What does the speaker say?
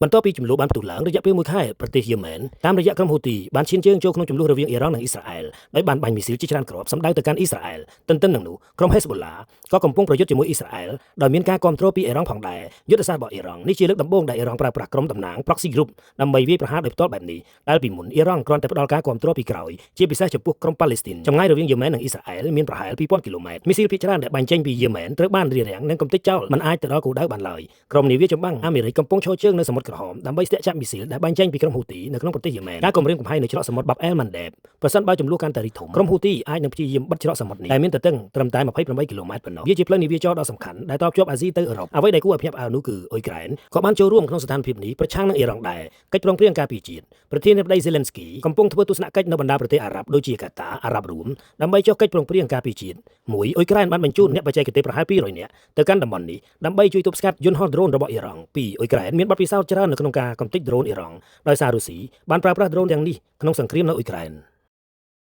បន្ទាប់ពីជម្លោះបានផ្ទុះឡើងរយៈពេលមួយខែប្រទេសយេម៉ែនតាមរយៈក្រុមហ៊ូទីបានឈានជើងចូលក្នុងជម្លោះរវាងអ៊ីរ៉ង់និងអ៊ីស្រាអែលដោយបានបាញ់មីស៊ីលជាច្រើនគ្រាប់សម្ដៅទៅកាន់អ៊ីស្រាអែលទន្ទឹមនឹងនោះក្រុមហេស្បូឡាក៏កំពុងប្រយុទ្ធជាមួយអ៊ីស្រាអែលដោយមានការគាំទ្រពីអ៊ីរ៉ង់ផងដែរយុទ្ធសាស្ត្ររបស់អ៊ីរ៉ង់នេះជាលើកដំបូងដែលអ៊ីរ៉ង់ប្រើប្រាស់ក្រុមតំណាង proxy group ដើម្បីវាយប្រហារដោយផ្ទាល់បែបនេះដែលពីមុនអ៊ីរ៉ង់គ្រាន់តែផ្ដល់ការគាំទ្រពីក្រោយជាពិសេសចំពោះក្រុមប៉ាឡេស្ទីនចម្ងាយរវាងយេម៉ែននិងអ៊ីស្រាអែលមានប្រហែល2000គីឡូម៉ែត្រមីស៊ីលភាគច្រើនដែលបាញ់ចេញពីយេម៉ែនត្រូវបានរារាំងនិងកំទេចចោលមិនអាចទៅដល់គោលដៅបានឡើយក្រុមនាវាចម្បាំងអាមេរិកកំពុងឈរជើងនៅសមុទ្រក្រហមដើម្បីស្ទាក់ចាប់មីស៊ីលដែលបាញ់ចេញពីក្រុមហ៊ូទីនៅក្នុងប្រទេសយេម៉ែនការគំរាមកំហែងនៅច្រកសមុទ្របាប់អែលម៉ាន់ដេបប្រសិនបើជម្លោះកាន់តែរីកធំក្រុមហ៊ូទីអាចនឹងព្យាយាមបិទច្រកសមុទ្រនេះដែលមានទទឹងត្រឹមតែ28គីឡូម៉ែត្រប៉ុណ្ណោះវាជាផ្លូវនាវាចរដ៏សំខាន់ដែលតភ្ជាប់អាស៊ីទៅអឺរ៉ុបអ្វីដែលគួរឲ្យភ្ញាក់ផ្អើលនោះគឺអ៊ុយក្រែនក៏បានចូលរួមក្នុងស្ថានភាពនេះប្រឆាំងនឹងអ៊ីរ៉ង់ដែរកិច្ចព្រមព្រៀងការពារជាតិប្រធានាធិបតីសេលិនស្គីកំពុងធ្វើទស្សនកិច្ចនៅបណ្ដាប្រទេសអារ៉ាប់ដូចជាកាតាអារ៉ាប់រួមដើម្បីចុះកិច្ចព្រមព្រៀងការពារជាតិមួយអ៊ុយក្រែនបានបញ្ជូនអ្នកបច្ចេកទេសប្រហែល200នាក់ទៅកាន់តំបន់នេះដើម្បីជួយទប់ស្កាត់យន្តហោះដ្រូនរបស់អ៊ីរ៉ង់ពីរអ៊ុយក្រែនមានបទពិសោធន៍ច្រើននៅក្នុងការកម្ទេចដ្រូនអ៊ីរ៉ង់ដោយសាររុស្ស៊ីបានប្រើប្រាស់ដ្រូនទាំងនេះក្នុងសង្គ្រាមនៅអ៊ុយក្រែន។